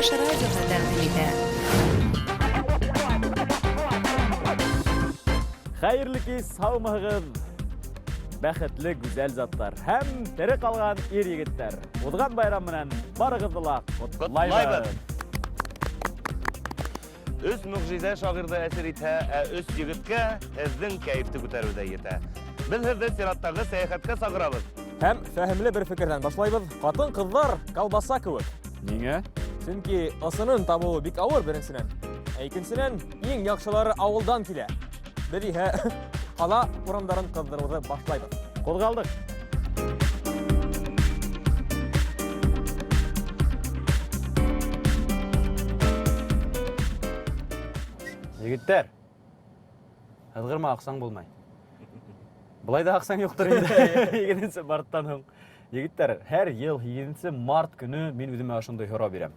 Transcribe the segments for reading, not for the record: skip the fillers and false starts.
Чуваш радиоһы тәкъдим итә. Хәерле кич, саумыһыгыз, бәхетле гүзәл затлар һәм тере калган ир егетләр. Узган байрам белән барыгызны ла котлайбыз. Өс мөгъҗизә шагыйрьдә әсир итә, ә өс егеткә һезнең кәефте күтәрү дә йетә. Без һезне чираттагы сәяхәткә сагырабыз. Һәм фәһемле бер фикердән башлайбыз. Хатын-кызлар колбаса кебек. Ниңә? Чөнки ысынын табуы бик авыр беренчедән. Ә икенчедән, иң яхшылары авылдан килә. Без иһә кала урамдарын кыздыруды башлайбыз. Кузгалдык. Егеттәр, һыҙғырма аҡсаң булмай. Былай да аҡсаң юҡтыр инде 7 марттан һуң. Егеттәр, һәр йыл 7 март көнө мин үҙемә ошондай һорау бирәм.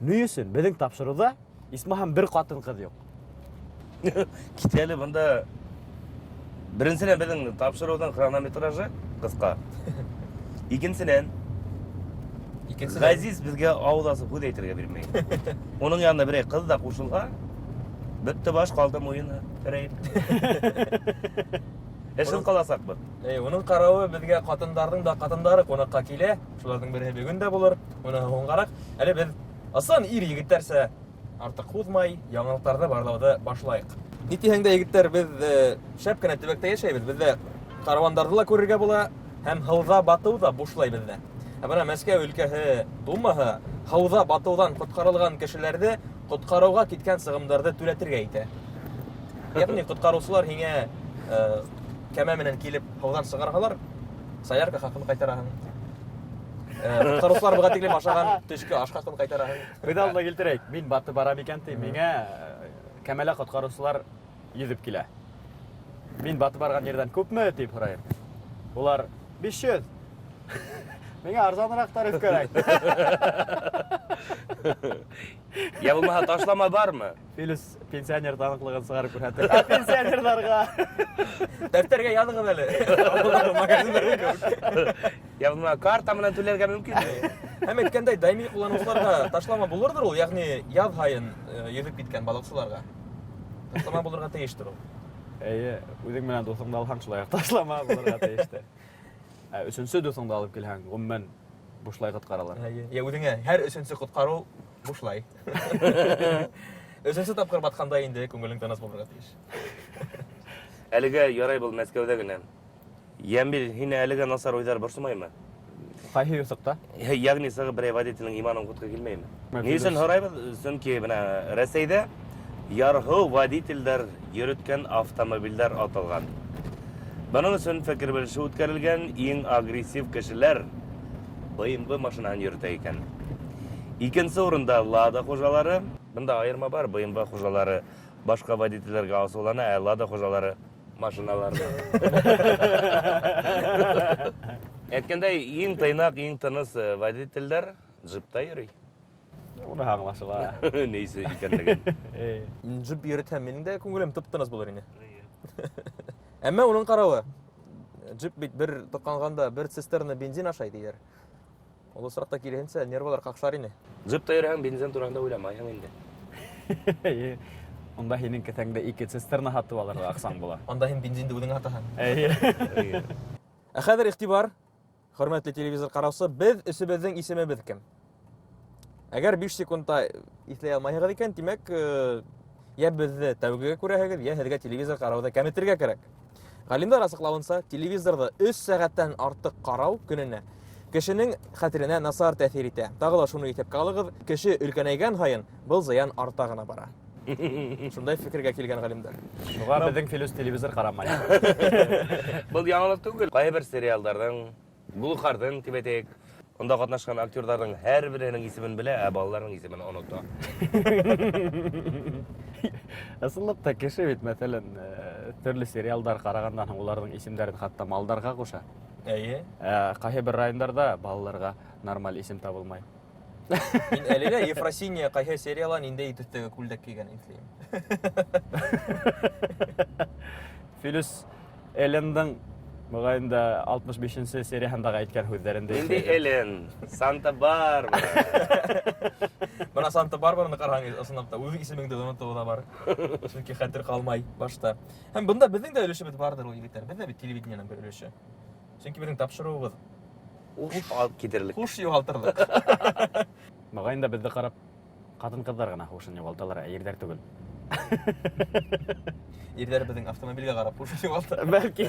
Ни өсөн беҙҙең тапшырыуҙа исмаһам бер ҡатын-ҡыҙ юҡ? Кит әле бында беренсенән беҙҙең тапшырыуҙың хронометражы ҡыҫҡа. Икенсенән, Икенсенән, Ғәзиз беҙгә ауыҙ асып һүҙ әйтергә бирмәй. Уның янына берәй ҡыҙ ҙа ҡушылһа, бөттө баш, ҡалды муйыны терәйеп. Эшһеҙ ҡаласаҡбыҙ. Эй, уның ҡарауы беҙгә ҡатындарҙың да ҡатындары ҡунаҡҡа килә. Шуларҙың береһе бөгөн дә булыр, уныһы һуңғараҡ. Әле беҙ ысын ир егеттәрсә артыҡ һуҙмай, яңылыҡтарҙы барлауҙы башлайыҡ. Ни тиһәң дә, егеттәр, беҙ шәп кенә төбәктә йәшәйбеҙ. Беҙҙә каравандарҙы ла күрергә була, һәм һыуҙа батыу ҙа бушлай беҙҙә. Ә бына Мәскәү өлкәһе Думаһы һыуҙа батыуҙан ҡотҡарылған кешеләрҙе ҡотҡарыуға киткән сығымдарҙы түләтергә итә. Ягъни ҡотҡарыусылар һиңә кәмә менән килеп һыуҙан сығарһалар, солярка хаҡын ҡайтараһың. Ҡотҡарыусылар быға тиклем ашаған төшкө аш хаҡын ҡайтараһың. Миҫалына килтерәйек. Мин батып барам икән ти, миңә кәмәлә ҡотҡарыусылар йөҙөп килә. Мин батып барған ерҙән күпме тип һорайым. Улар 500. Миңә арзаныраҡ тариф кәрәк. Я булмаһа ташлама бармы? Филүс пенсионер таныҡлығын сығарып күрһәтер. Ә пенсионерҙарға Дәфтәргә яҙығыҙ әле. Магазиндар кеүек. Я булмаһа карта менән түләргә мөмкинме? Һәм әйткәндәй, даими ҡулланыусыларға ташлама булырҙыр ул, ягъни яҙ һайын йөҙөп киткән балыҡсыларға. Ташлама булырға тейештер ул. Эйе, үҙең менән дуҫыңды алһаң, шулай уҡ ташлама булырға тейештер. Ә өсөнсө дуҫыңды алып килһәң, ғөмүмән бушлай ҡотҡаралар. Эйе, я үҙеңә һәр өсөнсө ҡотҡарыу бушлай. Өсөнсө тапҡыр батҡанда инде күңелең тыныс булырға тейеш. Әлегә ярай был Мәскәүҙә генә. Йәмбил, һине әлегә насар уйҙар борсомаймы? Ҡайһы юҫыҡта? Ягъни сығып берәй водителдең иманын ҡотҡо килмәйме? Мәфилүс. Ни өсөн һорайбыҙ? Сөнки бына Рәсәйҙә ярһыу водителдәр йөрөткән автомобилдәр аталған. Бының өсөн фекер белешеү үткәрелгән, иң агрессив кешеләр BMW машинаһын йөрөтә икән. Икенсе урында Лада хужалары. Бында айырма бар, BMW хужалары башҡа водителдәргә асыулана, ә Лада хужалары машиналарына. Әйткәндәй, иң тыйнаҡ, иң тыныс водителдәр джипта йөрөй. Уны аңлашыла. Нейсе икәнлеген. Джип йөрөтһәм, минең дә күңелем тып-тыныс булыр ине. Әммә уның ҡарауы, джип бит бер тоҡанғанда бер цистерна бензин ашай тиҙәр. Ул осраҡта киреһенсә нервылар ҡаҡшар ине. Джипта йөрөһәң, бензин тураһында уйламайһың инде. Эйе. Унда һинең кеҫәңдә ике цистерна һатып алырға аҡсаң була. Унда һин бензинды үҙең һатаһың. Эйе. Эйе. Ә хәҙер иғтибар, хөрмәтле телевизор ҡараусы, беҙ өсөбөҙҙөң исемебеҙ кем? Әгәр 5 секундта иҫләй алмайһығыҙ икән, тимәк, йә беҙҙе тәүгегә күрәһегеҙ, йә һеҙгә телевизор ҡарауҙы кәметергә кәрәк. Ғалимдар асыҡлауынса, телевизорҙы 3 сәғәттән артыҡ ҡарау көнөнә кешенең хәтеренә насар тәьҫир итә. Тағы ла шуны иҫәпкә алығыҙ, кеше өлкәнәйгән һайын был зыян арта ғына бара. Шундай фекергә килгән ғалимдар. Шуға беҙҙең Филүс телевизор ҡарамай. Был яңылыҡ түгел. Ҡайһы бер сериалдарҙың, Глухарҙың тип әйтәйек, унда ҡатнашҡан актерҙарҙың һәр береһенең исемен белә, ә балаларының исемен онота. Ысынлап та кеше бит, мәҫәлән, төрлө сериалдар ҡарағандан һуң уларҙың исемдәрен хатта малдарға ҡуша. Эйе. Ҡайһы бер райондарҙа балаларға нормаль исем табылмай. Мин әле лә Ефросинья ҡайһы серияла ниндәй төҫтәге күлдәк кейгәнен иҫләйем. Филүс Эллендың Мөғайын да 65 нче серияһындағы әйткән һүҙҙәрен дә Инде Элен, Санта-Барбара. Бына Санта-Барбараны ҡараһаң, ысынлап та үҙ исемеңде онотоу ҙа бар. Сөнки хәтер ҡалмай башта. Һәм бында беҙҙең дә өлөшөбөҙ барҙыр ул, егеттәр. Беҙ ҙә бит телевидениеның бер өлөшө. Сөнки беҙҙең тапшырыуыбыҙ Уш алып китерлек. Хуш юғалтырлыҡ. Мөғайын да беҙҙе ҡарап ҡатын-ҡыҙҙар ғына һушын юғалталар, ә ирҙәр түгел. Ирҙәр беҙҙең автомобилгә ҡарап һушын юғалта. Бәлки.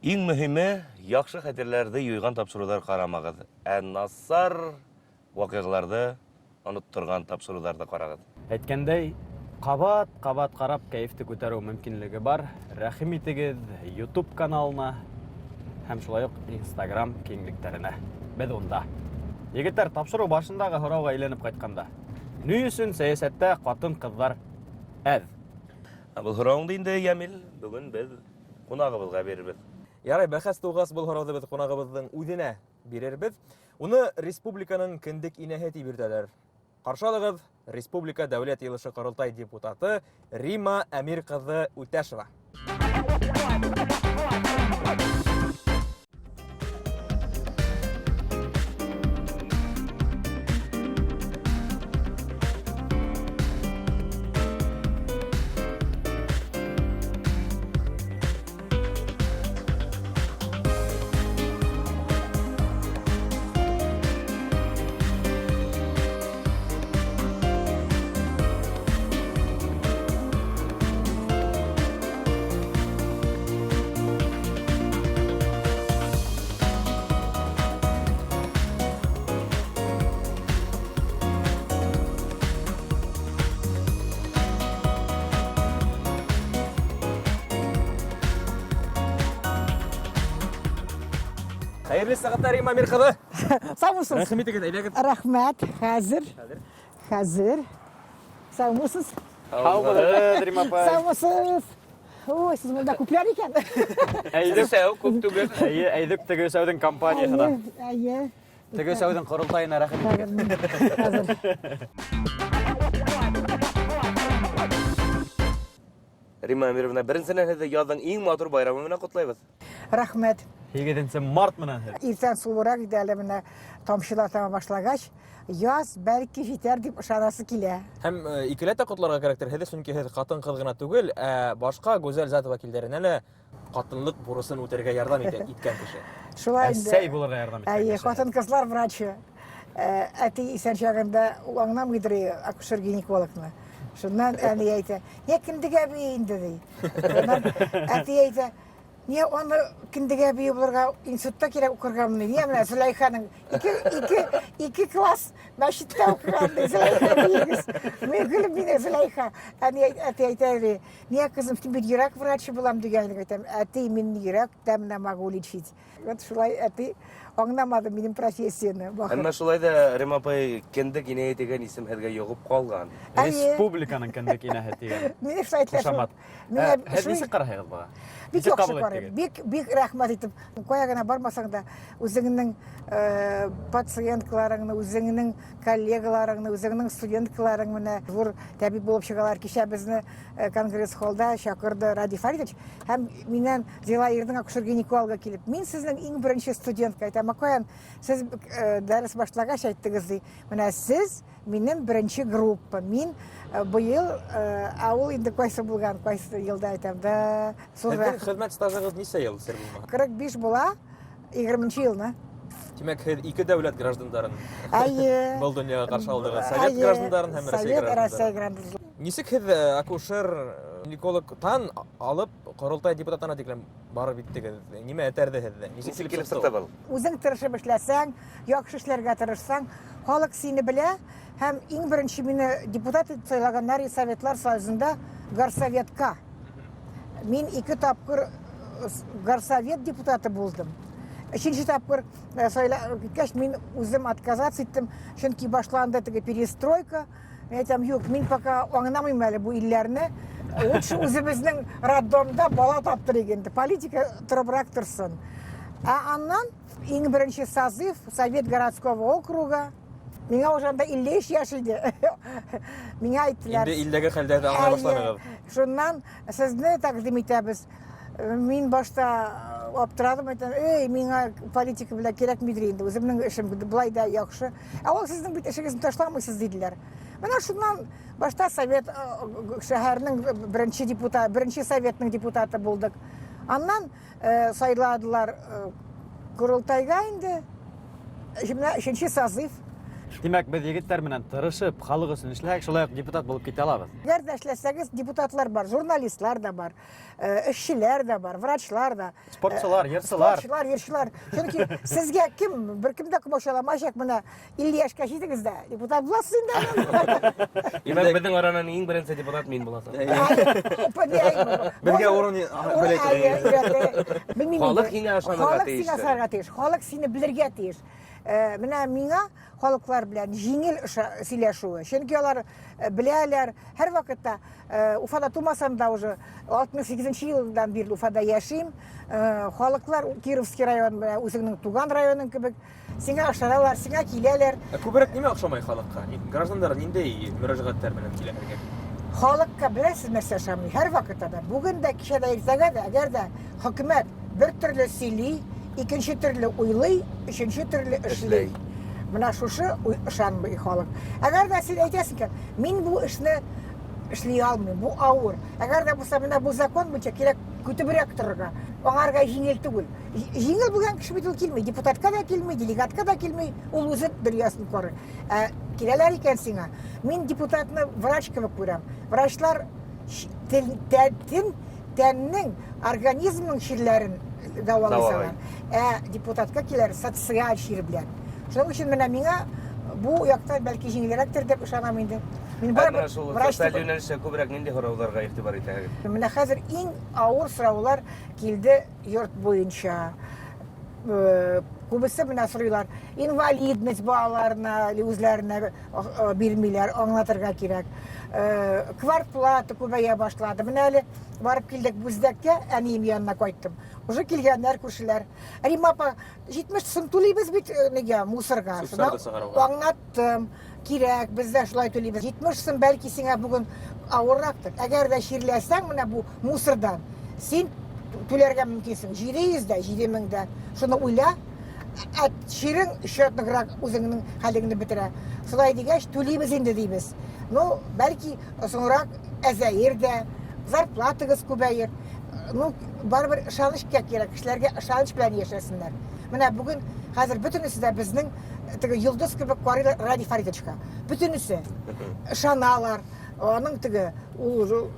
Иң мөһиме, яҡшы хәтерләрҙе юйған тапшырыуҙар ҡарамағыҙ, ә насар ваҡиғаларҙы онотторған тапшырыуҙарҙы ҡарағыҙ. Әйткәндәй, ҡабат-ҡабат ҡарап кәйефте күтәреү мөмкинлеге бар. Рәхим итегеҙ YouTube каналына һәм шулай уҡ Instagram киңлектәренә. Беҙ унда. Егеттәр, тапшырыу башындағы һорауға әйләнеп ҡайтҡанда, ни өсөн сәйәсәттә ҡатын-ҡыҙҙар әҙ? Ә был һорауыңды инде, Йәмил, бөгөн беҙ ҡунағыбыҙға бирербеҙ. Ярай, бәхәс тыуғас, был һорауҙы беҙ ҡунағыбыҙҙың үҙенә бирербеҙ. Уны республиканың кендек инәһе тип йөрөтәләр. Ҡаршы алығыҙ, Республика Дәүләт Йыйылышы Ҡоролтай депутаты Рима Әмир ҡыҙы Үтәшева. Хәйерле сәғәттәр, Рима Әмир ҡыҙы. Саумысыз. Рәхим итегеҙ, әйҙәгеҙ. Рәхмәт, хәзер. Хәзер. Саумысыз. Һау булығыҙ, Рима апай. Саумысыз. Ой, сез монда күпләр икән. Әйҙүк, Өсәү күп түгел. әйе, әйҙүк теге өсәүҙең компанияһына. Әйе. Теге өсәүҙең ҡоролтайына рәхим итегеҙ. Хәзер. Рима Әмировна, беренсенән һеҙҙе яҙҙың иң матур байрамы менән ҡотлайбыҙ. Рәхмәт. 8 март менән һеҙ. Иртән сулыраҡ иде әле менә тамчылар тама башлагач, яз бәлки җитәр дип ышанасы килә. Һәм икеләтә ҡотларға кәрәктер һеҙҙе, сөнки һеҙ ҡатын-ҡыҙ ғына түгел, ә башҡа гүзәл зат вәкилдәренә лә ҡатынлыҡ бурысын үтәргә ярҙам итә, иткән кеше. Шулай инде. Әсәй булырға ярҙам иткән Әйе, кеше. хатын-кызлар врачы. Әти исән чагында ул аңламыйдыр акушер-гинекологны. Шуннан әни әйтә, "Не кендек әби инде?" ди. Шуннан әти әйтә, "Не аны кендек әби булырга институтта кирәк укыргамыни? Не менә Зөләйханың ике класс мәчеттә укыган ди Зөләйха әбиегез. Мин көлеп мине Зөләйха. Әни әти әйтә, ди, "Не кызым, син бит йөрәк врачы булам дигән әйтәм. Әти, мин йөрәк тәменә могу лечить. Вот шулай әти аңламады минем профессияны. бахыр. Әммә шулай да, Рима апай, кендек инәйе тигән исем һеҙгә йоғоп ҡалған. Әйе. Республиканың кендек инәһе тигән Мине шулай әйтәләр шул. ҡушамат. Миңә Һеҙ шул- нисек ҡараһығыҙ быға? Бик Нисек яҡшы ҡабул ҡарайым. иттегеҙ? Бик, бик рәхмәт итеп. Ҡая ғына бармаһаң да, үҙеңдең пациенткаларыңны, үҙеңдең коллегаларыңны, үҙеңдең студенткаларың менән ҙур тәбип булып сығалар. Кисә беҙҙе конгресс-холлда саҡырҙы Радий Фаридович һәм минән Зилаирҙың акушер-гинекологы килеп, мин сезнең иң беренсе студентка әйтәм, ә ҡаян сез дәрес башлағас әйттегеҙ, ди. Менә сез минең беренсе группа. Мин быйыл, ә ул инде ҡайсы булған, ҡайсы йылда әйтәм, да, зур Һеҙҙең рәхмәт. хеҙмәт стажығыҙ нисә йыл, сер булмаһа? 45 була, егерменсе йылны. Тимәк, һеҙ ике дәүләт граждандарын Әйе. был донъяға ҡаршы алдығыҙ. Совет Әйе. граждандарын һәм Рәсәй Совет, граждандарын. Рәсәй граждандарын. Нисек һеҙ акушер, гинекологтан алып ҡоролтай депутатына тиклем барып еттегеҙ? Нимә этәрҙе һеҙҙе? Нисек Нисек килеп килеп сыҡты сыҡты ул? был? Үҙең тырышып эшләсәң, яҡшы эшләргә тырышсаң, халыҡ сине белә. Һәм иң беренсе мине депутат итеп сайлағандар Советлар Союзында горсоветка. Мин 2 тапҡыр горсовет депутаты булдым. Өсөнсө тапҡыр сайла киткәс, мин үҙем отказаться иттем, сөнки башланды теге перестройка. Мин әйтәм, юҡ, мин пока аңламайым әле бу илләрне. Лучше үҙебеҙҙең роддомда бала таптырыйк инде. Политика торыбыраҡ торһон. Ә аннан иң беренсе созыв Совет городского округа. Миңә уже анда илле өс йәш иде. Миңә әйттеләр. Инде илдәге хәлдәрҙе аңлай Әйе. башланығыҙ. Шуннан сезне тәҡдим итәбеҙ. Мин башта аптырадым, әйтәм, эй, миңа политика белән кирәкмидер инде, үземнең эшем былай да яхшы. Ә ул сезнең бит эшегезне ташламыйсыз диделәр. Менә шуннан башта совет шәһәрнең беренче депутат, беренче советның депутаты булдык. Аннан сайладылар корылтайга инде. Менә өченче созыв. Димәк, без егетләр белән тырышып, халык өчен эшләсәк, шулай ук депутат булып китә алабыз. Әгәр дә эшләсәгез, депутатлар бар, журналистлар да бар, эшчеләр дә бар, врачлар да. Спортчылар, йырчылар. Спортчылар, йырчылар. Чөнки сезгә кем, беркем дә комачауламаячак, менә 50 яшькә җитегез дә, депутат буласыз инде. Димәк, безнең арадан иң беренче депутат мин буласың. Безгә урын белмим. Халык һиңа ышанырга Халык тиеш. сиңа ышанырга тиеш. Халык сине белергә тиеш. Менә миңа халыклар белән җиңел сөйләшүе. Чөнки алар беләләр, һәр вакытта Уфада тумасам да уже 68 елдан бирле Уфада яшим. Халыклар Кировский район белән үзеңнең туган районың кебек. Сиңа ышаналар, сиңа киләләр. Ә күбрәк нимә охшамай халыкка? Гражданнар нинди мөрәҗәгатьләр белән килә һеҙгә? Халыкка беләсез нәрсә ошамый? Һәр вакытта да. Бүген дә, кичә дә, иртәгә дә, әгәр дә хөкүмәт бер төрле сөйли, икенче төрле уйлый, өченче төрле эшли. Менә шушы ышанмый халык. Әгәр дә син әйтәсең икән, мин бу эшне эшли алмыйм, бу авыр. Әгәр дә булса менә бу закон буенча кирәк көтебрәк торырга. Аңарга җиңел түгел. Җиңел булган кеше бит ул килми, депутатка да килми, делегатка да килми, ул үзе дөньясын карый. Ә киләләр икән сиңа. Мин депутатны врач кебек күрәм. Врачлар тәннең, организмның чирләрен дәвалыйсалар. Ә депутатка киләр социаль чир белән. Шуның өчен менә миңа бу яктан бәлки җиңелрәктер дип ышанам инде. Мин барыбер шул врач социаль дип- юнәлештә күбрәк нинди һорауларга игътибар итәһегез? Менә хәзер иң авыр сораулар килде йорт буенча. Күбесе менә сорыйлар, инвалидность балаларына или үзләренә бирмиләр, аңлатырга кирәк. Квартплата күбәя башлады. Менә әле барып килдек Бүздәккә, әнием янына кайттым. Уже килгәннәр күршеләр. Рима апа, 70 сум түлибез бит нигә, мусорга. Сүзләрне Шунда сыгаруга. аңлаттым, кирәк, без дә шулай түлибез. 70 сум бәлки сиңа бүген авыррактыр. Әгәр дә чирләсәң, менә бу мусордан, син түләргә мөмкинсең. 700 дә, 7000 дә. Шуны уйла. Ә чирең счет ныграк үзеңнең хәлеңне бетерә. Шулай дигәч, түлибез инде дибез. Ну, бәлки соңрак әзәер дә, зарплатагыз күбәер. Ну, барыбер ышаныч кирәк, кешеләргә ышаныч белән яшәсеннәр. Менә бүген хәзер бөтенесе дә безнең теге йолдыз кебек карыйлар Радий Фаритовичка. Бөтенесе ышаналар. Аның теге ул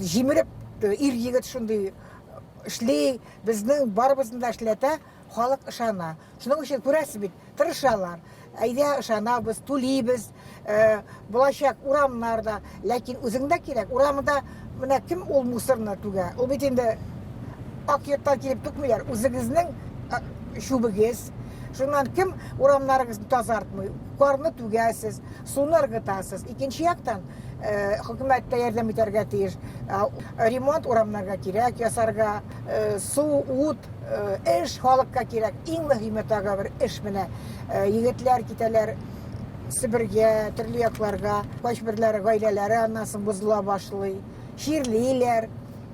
җимереп ир егет шундый эшли, безнең барыбызны да эшләтә, халык ышана. Шуның өчен күрәсез бит, тырышалар. Әйдә ышанабыз, түлибез, булачак урамнарда, ләкин үзең дә кирәк. Урамда менә кем ул мусорны түгә? Ул бит инде ак йорттан килеп түкмиләр. Үзегезнең чүбегез. Шуннан кем урамнарыгызны тазартмый? Карны түгәсез, суны ыргытасыз. Икенче яктан, хөкүмәт тә ярдәм итәргә тиеш. Ремонт урамнарга кирәк ясарга, су, ут, эш халыкка кирәк. Иң мөһиме тагы бер эш менә. Егетләр китәләр Себергә, төрле якларга. Кайберләре гаиләләре аннан соң бозыла башлый, чирлиләр.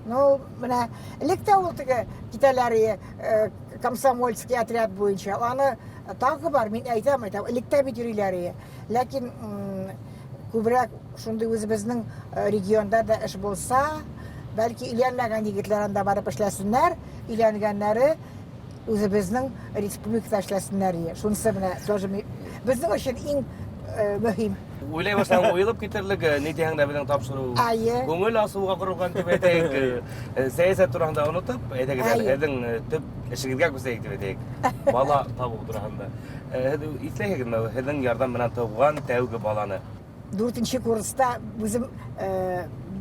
Ну, менә элек тә ул теге китәләр, комсомольский отряд буенча. Аны тагы бар, мин әйтәм, әйтәм, элек тә бит йөриләр. Ләкин күбрәк шундый үзебезнең регионда да эш булса, бәлки өйләнмәгән егетләр анда барып эшләсеннәр, өйләнгәннәре үзебезнең республикада эшләсеннәр. Шунысы менә тоже безнең өчен иң мөһим. Уйлай башласаң, уелып китерлек, ни диһәң дә безнең тапшыру. Әйе. Күңел асуга корылган дип әйтәйек. Сәясәт турында онытып, әйдәгез әле, һеҙҙең төп эшегеҙгә күсәйек дип әйтәйек. Бала табыу тураһында. Һеҙ иҫләйһегеҙме, һеҙҙең ярҙам менән тыуған тәүге баланы? Дүртенче курста үзем,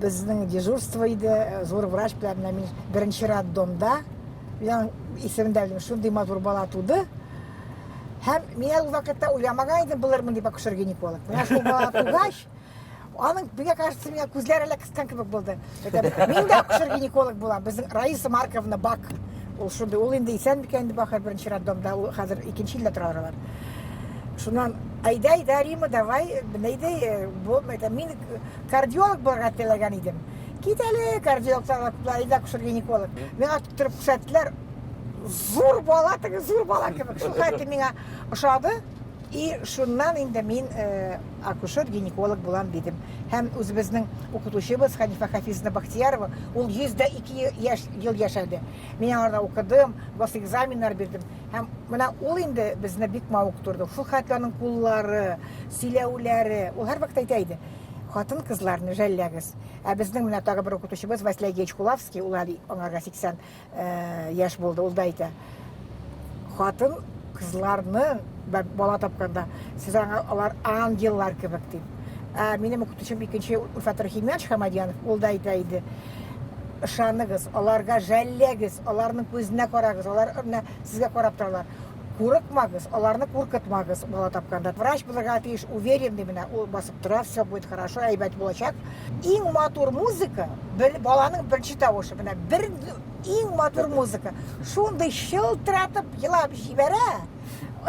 безнең дежурство иде, зур врач белән менә мин беренче роддомда, мин исемендә белмим, шундый матур бала туды. Һәм мин ул вакытта уйламаган идем, булырмын дип акушер-гинеколог. Менә шул бала тугач, аның, миңа кажется, миңа күзләре әллә кыскан кебек булды. Әйтәм, мин дә акушер-гинеколог булам. Безнең Раиса Марковна Бак. Ул шундый, ул инде исән микән инде бахыр беренче роддомда, ул хәзер икенче елда тора алар. Шуннан, әйдә, әйдә, Рима, давай, менә әйдә, бу, әйтәм, мин кардиолог булырга теләгән идем. Кит әле, кардиологтар әйҙә акушер-гинеколог. Миңа тотторып күрсәттеләр. Зур бала теге, зур бала кебек. Шул хәтле миңа ошады. И шуннан инде мин э, акушер-гинеколог булам дидем. Һәм үзебезнең укытучыбыз Хәнифә Хафизовна Бахтиярова, ул 102 яшь, ел яшәде. Мин аңарда укыдым, госэкзаменнар бирдем. Һәм менә ул инде безне бик мавыктырды. Шул хәтле аның куллары, сөйләүләре, ул һәрвакыт әйтә иде. Хатын-кызларны жәлләгез. Ә безнең менә тагы бер укытучыбыз Василий Агеевич Кулавский, ул әле аңарга 80 э, яшь булды, ул да әйтә. Хатын кызларны бала тапканда сез аңа алар ангеллар кебек дип. Ә минем укытучым икенче Ульфат Рахимянович Хамадьянов, ул да әйтә иде. Ышаныгыз, аларга жәлләгез, аларның күзенә карагыз, алар менә сезгә карап торалар. Курыкмагыз, аларны куркытмагыз бала тапканда. Врач булырга тиеш, уверенный менә, ул басып тора, все будет хорошо, әйбәт булачак. Иң матур музыка, бер баланың беренче тавышы, менә бер иң матур музыка. Шундый чылтыратып елап җибәрә,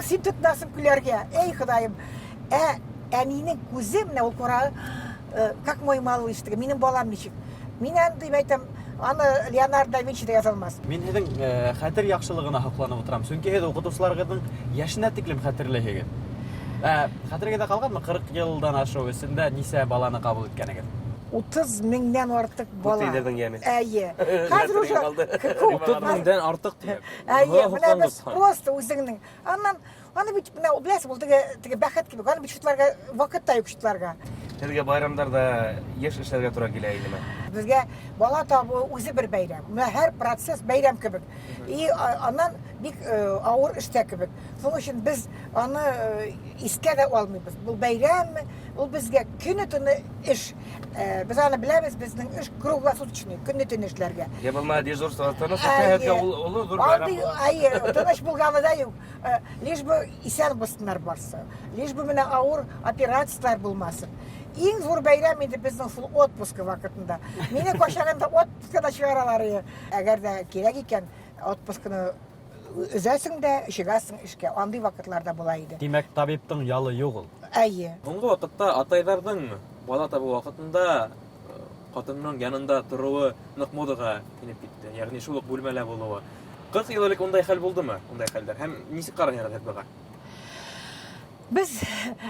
син тотынасың көләргә. Эй, Ходаем. Ә әнинең күзе менә ул кара, э, как мой малыш, теге, минем балам ничек. Мин андый әйтәм, аны Леонардо да Винчи да яза алмас. Мин һеҙҙең э, хәтер яҡшылығына һоҡланып ултырам. Сөнки һеҙ уҡытыусыларығыҙҙың йәшенә тиклем хәтерләйһегеҙ. Ә хәтерегеҙҙә ҡалғанмы 40 йылдан ашыу эсендә нисә баланы ҡабул иткәнегеҙ? 30 меңнән артыҡ бала. Күтәйҙәрҙең йәме. Әйе. Хәҙер уже күп. 30 меңдән артыҡ тип. Әйе, менә без просто үзеңнең. Аннан аны бит менә беләсең, ул теге теге бәхет кебек, аны бит чутларга вакыт та юк чутларга. Һеҙгә байрамдарҙа йыш эшләргә тура килә инеме? Безгә бала табу үзе бер бәйрәм. Менә һәр процесс бәйрәм кебек. И аннан бик э, авыр эштә кебек. Шуның өчен без аны э, искә дә алмыйбыз. Бу бәйрәм, ул безгә көне-төне эш. Э, без аны беләбез, безнең эш круглосуточный, көне-төне эшләргә. Я булма дежурство тыныч һеҙгә ул оло ҙур байрам. Андый, әйе, тыныч булганы да юк. Э, лишь бы исән булсыннар барсы. Лишь бы менә авыр операцияләр булмасын. Иң зур бәйрәм инде безнең шул отпуска вакытында. Мине кайчагында отпуска да чыгаралар. Әгәр дә кирәк икән, отпускны өзәсең дә, чыгасың эшкә. Андый вакытлар да була иде. Димәк, табибтың ялы юк ул. Әйе. Һуңғы ваҡытта атайҙарҙың бала табыу ваҡытында э, ҡатынының янында тороуы ныҡ модаға инеп китте. Йәғни шул уҡ бүлмәлә булыуы. 40 йыл элек ундай хәл булдымы? Ундай хәлдәр. Һәм нисек ҡарайһығыҙ һеҙ быға? Без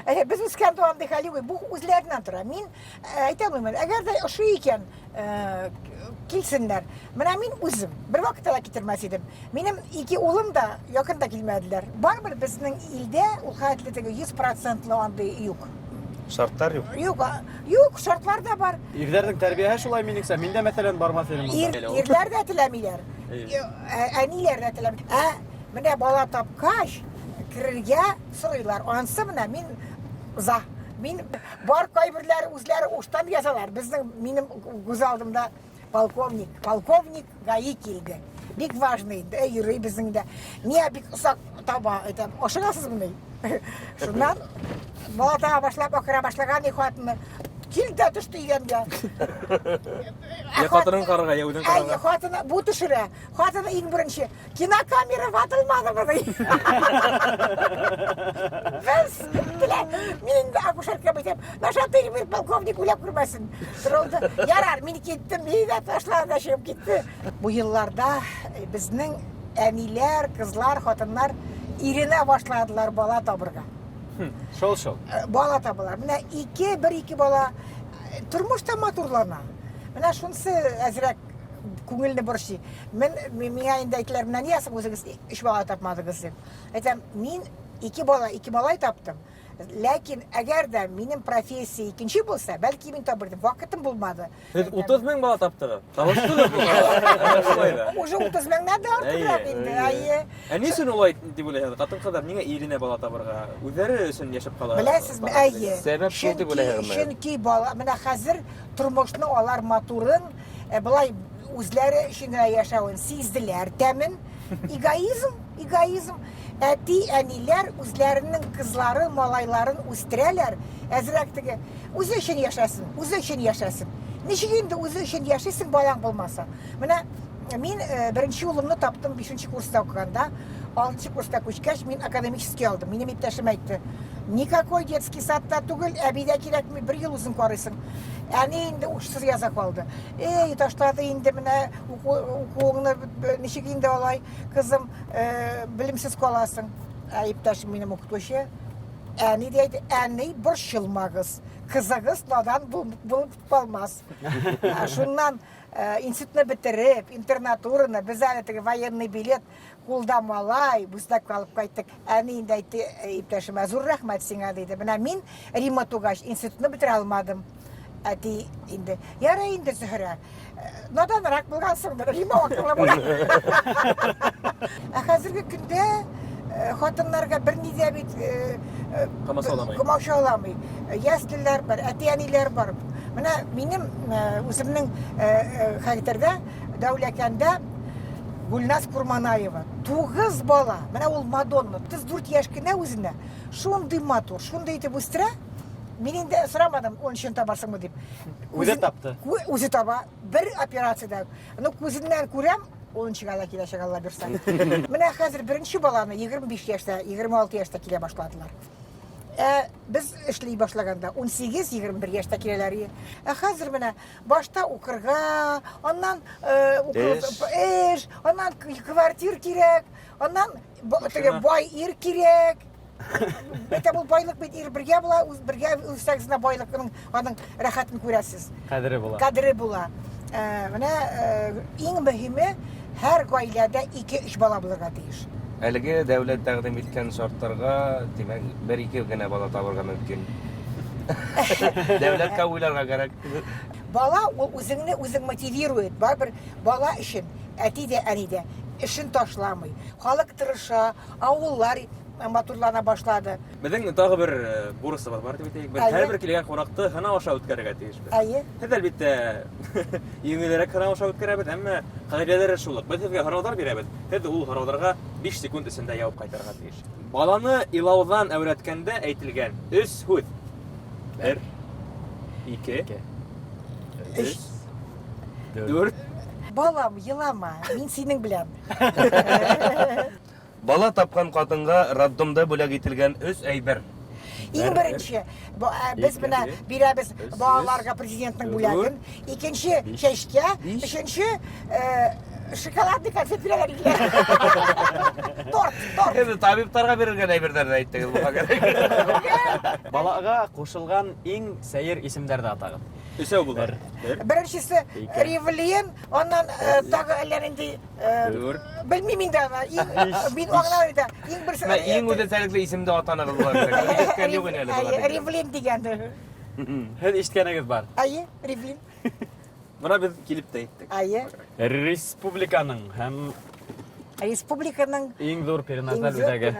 э, без үскәндә андый хәл юк. Бу үзләреннән тора. Мин э, әйтә алмыйм. Әгәр дә ошый икән, э, килсеннәр. Менә мин үзем бер вакытта да китермәс идем. Минем ике улым да якын да килмәделәр. Барыбер безнең илдә ул хәтле теге 100 процентлы андый юк. Шарттар юк. Юк, юк, шартлар да бар. Ирҙәрҙең тәрбиәһе шулай минеңсә. Мин дә мәҫәлән бармаҫ инем Ир, ирләр дә теләмиләр. Әниләр дә теләми. Ә менә бала тапкач, керергә сорыйлар. Ансы менә мин за. Мин бар кайберләре үзләре уштан язалар. Безнең минем күз алдымда полковник, полковник ГАИ килде. Бик важный инде, йөри безнең дә. Ния бик озак таба, әйтәм, ашыгасызмыни? Шуннан бала таба башлап акыра башлаган и хатыны. Кил дә төште идәнгә. Я хатынын карарга, я үзен карарга. Әй, хатыны бу төшерә. Хатыны иң беренче кинокамера ватылмадымы ди. Без телә, мин инде акушерка әйтәм, нашатырь бер полковник уйлап күрмәсен. Торылды. Ярар, мин киттем, мине дә ташлады да чыгып китте. Бу елларда безнең әниләр, кызлар, хатыннар иренә башладылар бала табырга. Шул шул. Бала табалар. Менә ике, бер ике бала тормыш та матурлана. Менә шунысы әзрәк күңелне борчый. Мен миңа инде әйтәләр, менә нигә соң үзегез өч бала тапмадыгыз дип. Әйтәм, мин ике бала, ике малай таптым. Ләкин әгәр дә минем профессия икенче булса, бәлки мин табыр идем. Вакытым булмады. Һеҙ 30 мең бала таптығыҙ. Табыштығыҙ шулай ҙа. Уже 30 меңнән дә артығыраҡ инде. Әйе. Ә ни өсөн улай дип уйлайһығыҙ? Ҡатын-ҡыҙҙар ниңә иренә бала табырға? Үҙҙәре өсөн йәшәп ҡала. Беләсезме? Әйе. Сәбәп шул дип уйлайһығыҙмы? Чөнки бала менә хәзер тормышны алар матурын, э, былай үзләре өчен генә яшәвен сизделәр тәмен. Эгоизм, эгоизм. Әти, әниләр үзләренең кызлары, малайларын үстерәләр. Әзрәк теге үзе өчен яшәсен, үзе өчен яшәсен. Ничек инде үзе өчен яшисең балаң булмаса? Менә мин э, беренче улымны таптым 5 курста укыганда. 6 курста күчкәч, мин академический алдым. Минем иптәшем әйтте. Никакой детский садта түгел, әби дә кирәкми, бер ел үзең карыйсың. Әни инде ушсыз яза калды. Эй, ташлады инде менә укуыңны, ничек инде алай, кызым, э, белемсез каласың. Ә иптәшем минем укытучы, әни дә әйтте, әни, борчылмагыз, кызыгыз надан булып калмас. Шуннан э, институтны бетереп, интернатураны, без әле теге военный билет, Кулда малай, бүздәккә алып кайттык. Әни инде әйтте э, иптәшемә, зур рәхмәт сиңа, диде. Менә мин Рима тугач институтны бетерә алмадым. Әти инде, ярый инде, Зөһрә, э, наданрак булгансыңдыр, Рима акыллы булган. Ә хәзерге көндә э, хатыннарга берни дә бит Комачауламый. Комачауламый. Яслеләр бар, әти-әниләр бар. Менә минем үземнең хәтердә Дәүләкәндә Гөлназ Курманаева. Тугыз бала. Менә ул Мадонна. 34 яшь кенә үзенә. Шундый матур, шундый итеп үстерә. Мин инде сорамадым, он өчен табасыңмы дип. Үзе тапты. Үзе таба. Бер операциядә. Ну, күзеннән күрәм, унынчыга да киләчәк, Алла бирсә. Менә хәзер беренче баланы 25 яшьтә, 26 яшьтә килә башладылар. Ә без эшли башлаганда 18-21 яшьтә киләләр. Ә хәзер менә Башта укырга, аннан э, Эш. эш, аннан квартир кирәк, аннан теге бай ир кирәк. Әйтәм, ул байлык бит ир бергә була, үз бергә үссәгез генә байлыкның аның рәхәтен күрәсез. Кадере була. Кадере була. Э, менә э, иң мөһиме һәр гаиләдә 2-3 бала булырга тиеш. Әлеге дәүләт тәкъдим иткән шартларга, димәк, бер-ике генә бала табырга мөмкин. Дәүләткә уйларга кирәк. Бала ул үзеңне үзең мотивирует. Барыбер бала өчен әти дә, әни дә эшен ташламый. Халык тырыша, авыллар матурлана башлады. Безнең тагы бер э, бурысыбыз бар дип әйтәйек. Без һәрбер килгән кунакты һынау аша үткәрергә тиешбез. Әйе. Һез әлбәттә җиңелрәк һынау аша үткәрәбез, әмма кагыйдәләре шул ук. Без сезгә һораулар бирәбез. Һез ул һорауларга 5 секунд эчендә җавап кайтарырга тиеш. Баланы илаудан әүрәткәндә әйтелгән өч сүз. Бер, ике, өч, дүрт. Балам, елама, мин синең белән. Бала тапкан хатынга роддомда бүләк ителгән өч әйбер. Иң беренче, без менә бирәбез балаларга президентның бүләген. Икенче чәчкә, өченче шоколадный конфет бирәләр иделәр. Торт, торт. Инде табибларга бирелгән әйберләрне әйттегез буга кирәк. Балага кушылган иң сәер исемнәрне атагыз. Өчәү булыр. Бер. Беренчесе Ривлин, аннан тагы әллә нинди Дүрт. Белмим инде аны. Иң мин аңламыйм да. Иң берсе. Менә иң үзенчәлекле исемдә атаныгыз була кирәк. Ишеткән юк инде әле буга. Ривлин дигән. Һез ишеткәнегез бар. Әйе, Ривлин. Менә без килеп тә җиттек. Әйе. Республиканың һәм Республиканың иң зур перинаталь үзәге.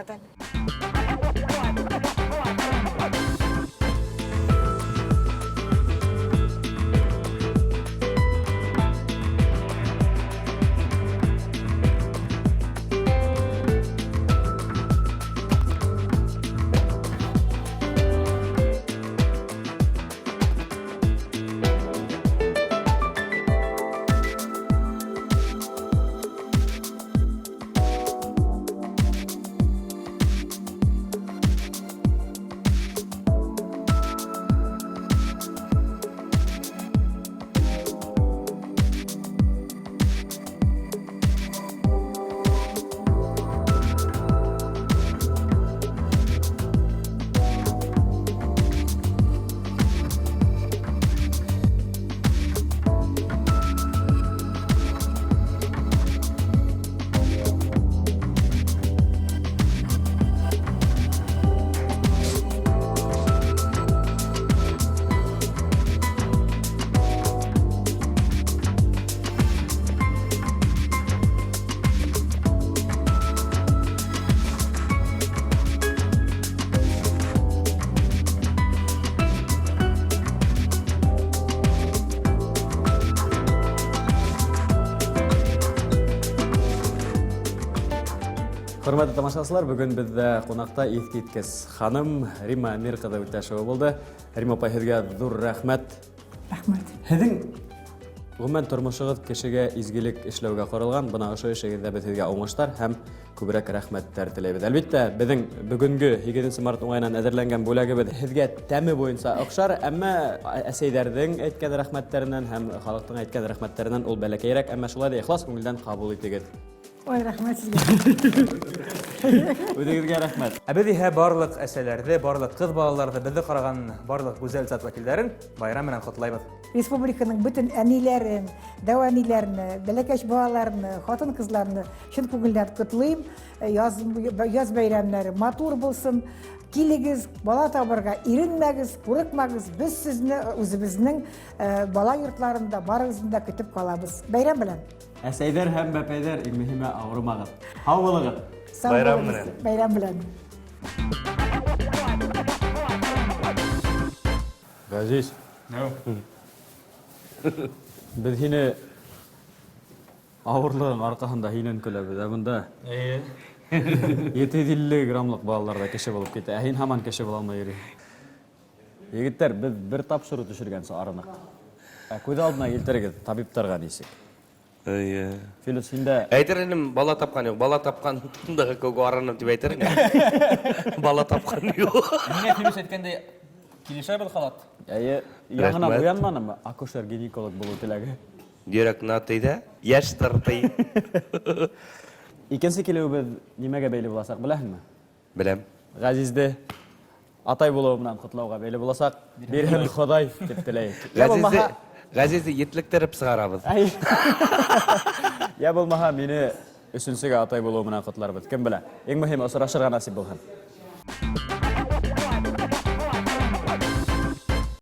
Хөрмәтле тамашачылар, бүген бездә кунакта искиткеч ханым Рима Әмир кызы Үтәшева булды. Рима апай, һеҙгә ҙур рәхмәт. Рәхмәт. Һеҙҙең Ғөмүмән, тормошоғоҙ кешегә изгелек эшләүгә ҡоролған. Бына ошо эшегеҙҙә беҙ һеҙгә уңыштар һәм күберәк рәхмәттәр теләйбеҙ. Әлбиттә, беҙҙең бөгөнгө 8 март уңайынан әҙерләнгән бүләгебеҙ һеҙгә тәме буйынса оҡшар, әммә әсәйҙәрҙең әйткән рәхмәттәренән һәм халыҡтың әйткән рәхмәттәренән ул бәләкәйерәк, әммә шулай ҙа ихлас күңелдән ҡабул итегеҙ. Ой, рәхмәт сезгә. Үҙегеҙгә рәхмәт. Ә беҙ иһә барлыҡ әсәләрҙе, барлыҡ ҡыҙ балаларҙы, беҙҙе ҡараған барлыҡ гүзәл зат вәкилдәрен байрам менән ҡотлайбыҙ. Республиканың бөтөн әниләрен, дәү әниләрне, бәләкәс балаларны, хатын-кызларны чын күңелдән котлыйм. Яз, яз бәйрәмнәре матур булсын. Килегез, бала табырга иренмәгез, курыкмагыз. Без сезне үзебезнең э, бала йортларында барыгызны да көтеп калабыз. Бәйрәм белән. Әсәйҙәр һәм бәпәйҙәр, иң мөһиме ауырымағыҙ. Һау булығыҙ. Сау Байрам булыгыз. менән. Бәйрәм белән. Ғәзиз, беҙ һине ауырлығың арҡаһында һинән көләбеҙ, ә бында Эйе. 750 граммлыҡ балалар ҙа кеше булып китә, ә һин һаман кеше була алмай йөрөйһөң. Егеттәр, беҙ бер тапшырыу төшөргәнсе арыныҡ. Ә күҙ алдына килтерегеҙ, табиптарға нисек? Эйе. Филүс, һин дә Әйтер инем, бала тапҡан юҡ. Бала тапҡандағы кеүек арыным тип әйтер инем. Бала тапҡан юҡ. Миңә Филүс әйткәндәй, килешә был халат. Әйе, яңынан Рәхмәт. уянманымы акушер-гинеколог булыу теләге? Йөрәк тый ҙа, йәш тыртый. Икенсе килеүебеҙ нимәгә бәйле буласаҡ, беләһеңме? Беләм. Ғәзизде атай булыуы менән ҡотлауға бәйле буласаҡ. Бирһен Хоҙай тип теләйек. Йә Ғәзизде, булмаһа, Ғәзизде етлектереп сығарабыҙ. Әй. Йә булмаһа, мине өсөнсөгә атай булыуы менән ҡотларбыҙ. Кем белә? Иң мөһиме осрашырға насип булһын.